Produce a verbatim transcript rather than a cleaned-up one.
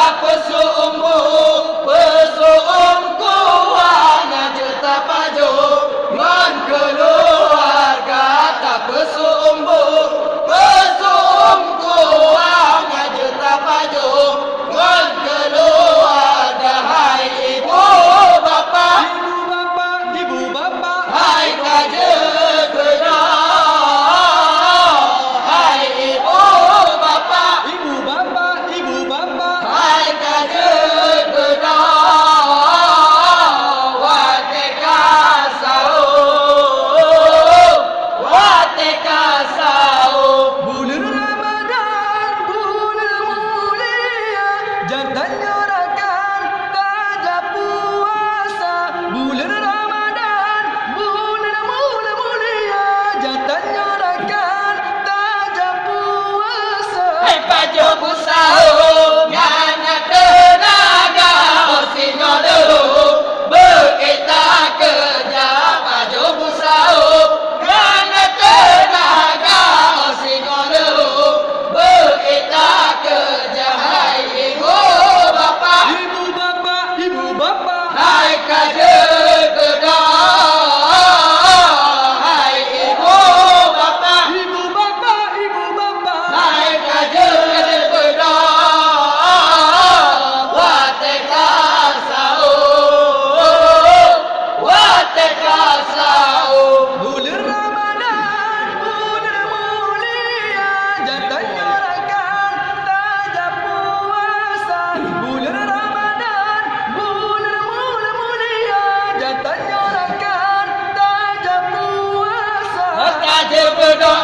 Tapeusu'um bu, peusu'um kuah, na jeuet tapajoh ngon keuluwarga. Tapeusu'um bu, peusu'um kuah, na jeuet tapajoh ngon keuluwarga. Hai ibu bapak, ibu bapak, ibu bapak, hai ka jeuet beudôh. Hai ibu bapak, ibu bapak, ibu bapak, hai ka jeuet beudôh. Watèe ka sahô, watèe ka sahô. Buleuen Ramadhan, buleuen mulia, geutanyoe rakan tajak puasa. Buleuen Ramadhan, buleuen mulia, geutanyoe rakan tajak puasa. Hai pajoh beusahô, nyan na teunaga, oh singoh leuhô, beu ék takeureuja. Pajoh beusahô, nyan na teunaga, oh singoh leuhô, beu ék takeureuja. Hai ibu bapak, ibu bapak, ibu bapak, hai ka jeuet beudôh. Hai ibu bapak, ibu bapak, ibu bapak, hai ka jeuet beudôh. Watèe ka sahô, watèe ka sahô. Buleuen Ramadhan, buleuen mulia, geutanyoe rakan tajak puasa. Buleuen Ramadhan, buleuen mul-, mulia, geutanyoe rakan tajak puasa. Ka jeuet beudôh,